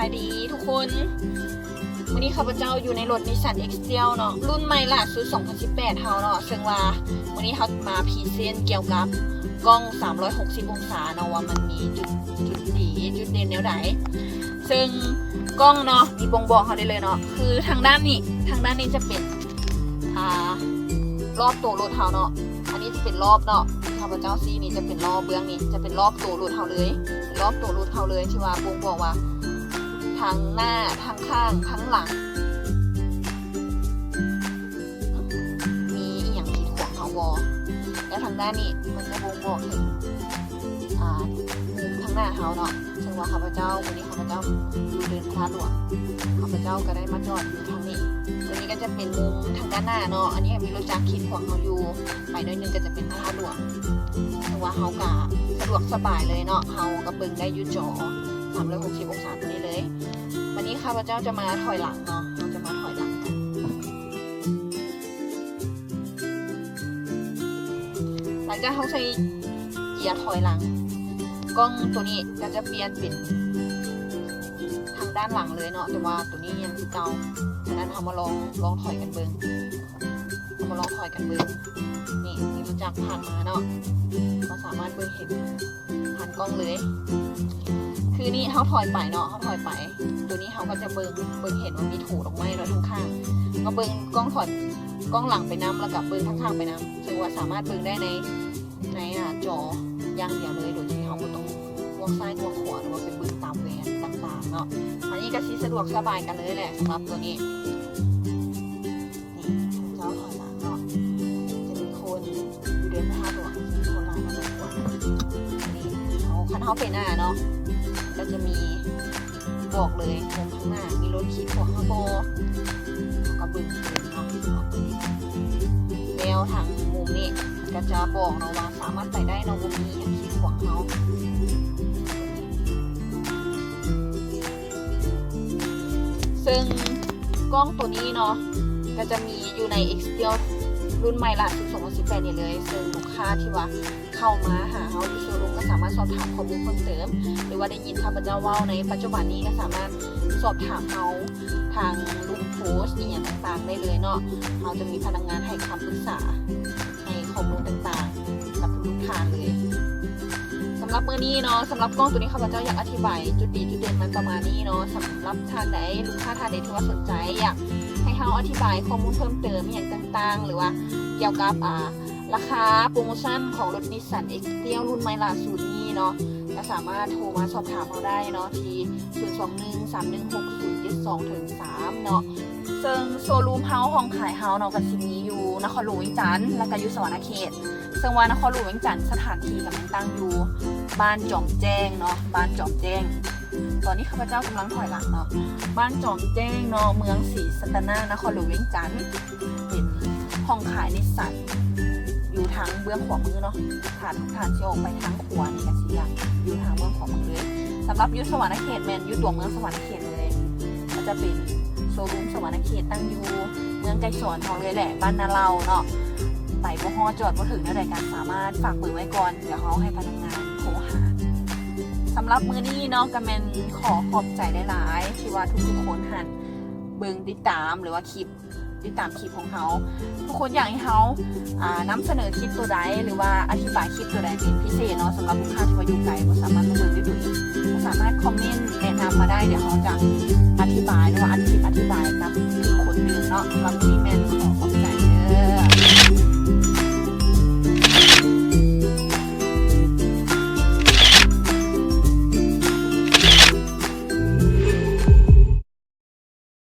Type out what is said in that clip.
ສະບາຍດີທຸກຄົນ ມື້ນີ້ຂ້າພະເຈົ້າຢູ່ໃນລົດນິສສັນເອັກເຊວເນາະ ລຸ້ນໃໝ່ລ່າສຸດສອງພັນສິບແປດເຮົາເນາະ ເຊິ່ງວ່າມື້ນີ້ເຮົາມາພຣີເຊັນກ່ຽວກັບກ້ອງສາມຮ້ອຍຫົກສິບອົງສາເນາະ ວ່າມັນມີຈຸດ ຈຸດດີ ຈຸດເດັ່ນແນວໃດ ເຊິ່ງກ້ອງເນາະ ນີ້ບົ່ງບອກເຮົາໄດ້ເລີຍເນາະ ຄືທາງດ້ານນີ້ ທາງດ້ານນີ້ຈະເປັນ ອ່າ ລອບໂຕລົດເຮົາເນາະ ອັນນີ້ຈະເປັນລອບເນາະ ທີ່ຂ້າພະເຈົ້າຊີ້ນີ້ຈະເປັນລອບ ເບື້ອງນີ້ຈະເປັນລອບໂຕລົດເຮົາເລີຍ ເປັນລອບໂຕລົດເຮົາເລີຍ ທີ່ວ່າບົ່ງບອກວ່າທາງໜ້າ ທາງຂ້າງ ທາງຫຼັງ ມີອີ່ຫຍັງກີດຂວາງເຮົາບໍ່ ແລ້ວທາງດ້ານນີ້ມັນຈະບົ່ງບອກເຖິງ ອ່າ ມຸມທາງໜ້າເຮົາເນາະ ເຊິ່ງວ່າຂ້າພະເຈົ້າ ມື້ນີ້ຂ້າພະເຈົ້າຢູ່ເດີ່ນພະທາດຫຼວງ ຂ້າພະເຈົ້າກໍໄດ້ມາຈອດຢູ່ທາງນີ້ ຕົວນີ້ກໍຈະເປັນມຸມທາງດ້ານໜ້າເນາະ ອັນນີ້ມີລົດຈັກຂີດຂວາງເຮົາຢູ່ ໄປໜ້ອຍໜຶ່ງກໍຈະເປັນພະທາດຫຼວງ ເຊິ່ງວ່າເຮົາກໍສະດວກສະບາຍເລີຍເນາະ ເຮົາກໍເບິ່ງໄດ້ຢູ່ຈໍສາມຮ້ອຍຫົກສິບອົງສາຕົວນີ້ເລີຍ. ບັດນີ້ຂ້າພະເຈົ້າຈະມາຖອຍຫຼັງເນາະ ເຮົາຈະມາຖອຍຫຼັງກັນ. ຫຼັງຈາກເຮົາໃສ່ເກຍຖອຍຫຼັງ ກ້ອງຕົວນີ້ກໍຈະປ່ຽນເປັນທາງດ້ານຫຼັງເລີຍເນາະ ແຕ່ວ່າຕົວນີ້ຍັງຄືເກົ່າ. ສະນັ້ນເຮົາມາລອງ ລອງຖອຍກັນເບິ່ງ ເຮົາມາລອງຖອຍກັນເບິ່ງ. ນີ້ ນີ້ ຈາກຜ່ານມາເນາະ ເຮົາສາມາດເບິ່ງເຫັນ ຜ່ານກ້ອງເລີຍ. ຄືນີ້ເຮົາຖອຍໄປເນາະ ເຮົາຖອຍໄປ ຕົວນີ້ເຮົາກໍຈະເບິ່ງ ເບິ່ງເຫັນວ່າມີໂຖດອກມາເນາະ ທາງຂ້າງ ກໍເບິ່ງກ້ອງຖອຍ ກ້ອງຫຼັງໄປນຳ ແລ້ວກໍເບິ່ງທາງຂ້າງໄປນຳ ເຊິ່ງວ່າສາມາດເບິ່ງໄດ້ໃນ ໃນ ອາ ຈໍຢ່າງດຽວເລີຍ ໂດຍທີ່ເຮົາບໍ່ຕ້ອງງວກຊ້າຍງວກຂວາ ຫຼືວ່າໄປເບິ່ງຕາມແວ່ນຕ່າງໆເນາະ. ອັນນີ້ກໍຊິສະດວກສະບາຍກັນເລີຍແຫຼະ ສຳລັບຕົວນີ້. ນີ້ເຈົ້າຖອຍຫຼັງເນາະ ຈະມີຄົນຢູ່ເດີ່ນພະທາດຫຼວງ ມີຄົນຫຼາຍພໍສົມຄວນ. ນີ້ເຮົາ ຄັນເຮົາໄປໜ້າເນາະ ກໍຈະມີບອກເລີຍ ມຸມທາງໜ້າມີລົດຂີດຂວາງເຮົາບໍ່ ເຮົາກໍເບິ່ງເລີຍເນາະ. ແລ້ວທາງມຸມນີ້ກໍຈະບອກເນາະວ່າສາມາດໄປໄດ້ເນາະ ບໍ່ມີອີ່ຫຍັງຂີດຂວາງເຮົາ. ເຊິ່ງກ້ອງຕົວນີ້ເນາະ ກໍຈະມີຢູ່ໃນ X-Trail ລຸ້ນໃໝ່ລ່າສຸດ ສອງພັນສິບແປດນີ້ເລີຍ. ເຊິ່ງລູກຄ້າທີ່ວ່າເຂົ້າມາຫາເຮົາທີ່ໂຊຣູມ ກໍສາມາດສອບຖາມຂໍ້ມູນເພີ່ມເຕີມ ຫຼືວ່າໄດ້ຍິນຂ້າພະເຈົ້າເວົ້າໃນປັດຈຸບັນນີ້ ກໍສາມາດສອບຖາມເຮົາທາງລຸ່ມໂພສອີ່ຫຍັງຕ່າງໆໄດ້ເລີຍເນາະ. ເຮົາຈະມີພະນັກງານໃຫ້ຄຳປຶກສາ ໃຫ້ຂໍ້ມູນຕ່າງໆກັບທຸກໆທ່ານເລີຍ. ສຳລັບມື້ນີ້ເນາະ ສຳລັບກ້ອງຕົວນີ້ ຂ້າພະເຈົ້າຢາກອະທິບາຍຈຸດດີຈຸດເດັ່ນມັນປະມານນີ້ເນາະ. ສຳລັບທ່ານໃດ ລູກຄ້າທ່ານໃດທີ່ວ່າສົນໃຈ ຢາກໃຫ້ເຮົາອະທິບາຍຂໍ້ມູນເພີ່ມເຕີມອີ່ຫຍັງຕ່າງໆ ຫຼືວ່າກ່ຽວກັບ ອ່າ ລາຄາໂປຣໂມຊັນຂອງລົດນິສສັນ X-Trail ລຸ້ນໃໝ່ລ່າສຸດນີ້ເນາະ ກໍສາມາດໂທມາສອບຖາມເຮົາໄດ້ເນາະ ທີ່ ສູນສອງໜຶ່ງ ສາມໜຶ່ງຫົກ ສູນເຈັດສອງ ເທິງສາມເນາະ. ເຊິ່ງໂຊຣູມເຮົາ ຫ້ອງຂາຍເຮົາເນາະ ກໍຊິມີຢູ່ນະຄອນຫຼວງວຽງຈັນ ແລ້ວກໍຢູ່ສະຫວັນນະເຂດ. ເຊິ່ງວ່ານະຄອນຫຼວງວຽງຈັນ ສະຖານທີ່ກໍແມ່ນຕັ້ງຢູ່ບ້ານຈອມແຈ້ງເນາະ ບ້ານຈອມແຈ້ງ. ຕອນນີ້ຂ້າພະເຈົ້າກຳລັງຖອຍຫຼັງເນາະ ບ້ານຈອມແຈ້ງເນາະ ເມືອງສີສັດຕະນາກ ນະຄອນຫຼວງວຽງຈັນ ເປັນຫ້ອງຂາຍນິສສັນ ຢູ່ທາງເບື້ອງຂວາມືເນາະ. ຖ້າທຸກທ່ານຊິອອກໄປທາງຂວານີ້ ກໍຊິຢູ່ທາງເບື້ອງຂວາມືເລີຍ. ສຳລັບຢູ່ສະຫວັນນະເຂດ ແມ່ນຢູ່ຕົວເມືອງສະຫວັນນະເຂດເລີຍ ກໍຈະເປັນໂຊຣູມສະຫວັນນະເຂດ ຕັ້ງຢູ່ເມືອງໄກສອນເຮົາເລີຍແຫຼະ ບ້ານນາເຫຼົ່າເນາະ. ໄປບໍ່ຮອດ ຈອດບໍ່ເຖິງແນວໃດ ກໍສາມາດຝາກເບີໄວ້ກ່ອນ ດຽວເຮົາໃຫ້ພະນັກງານໂທຫາ. ສຳລັບມື້ນີ້ເນາະ ກໍແມ່ນຂໍຂອບໃຈຫຼາຍໆ ທີ່ວ່າທຸກໆຄົນຫັ້ນເບິ່ງຕິດຕາມ ຫຼືວ່າຄລິບ ຕິດຕາມຄລິບຂອງເຮົາ. ທຸກຄົນຢາກໃຫ້ເຮົາ ອ່າ ນຳສະເໜີຄລິບຕົວໃດ ຫຼືວ່າອະທິບາຍຄລິບຕົວໃດເປັນພິເສດເນາະ ສຳລັບລູກຄ້າທີ່ວ່າຢູ່ໄກ ບໍ່ສາມາດມາເບິ່ງດ້ວຍຕົວເອງ ກໍສາມາດຄອມເມັນແນະນຳມາໄດ້. ດຽວເຮົາຈະອະທິບາຍ ຫຼືວ່າອັດຄລິບອະທິບາຍກັບອີກຄົນໜຶ່ງເນາະ. ສຳລັບມື້ນີ້ແມ່ນຂໍ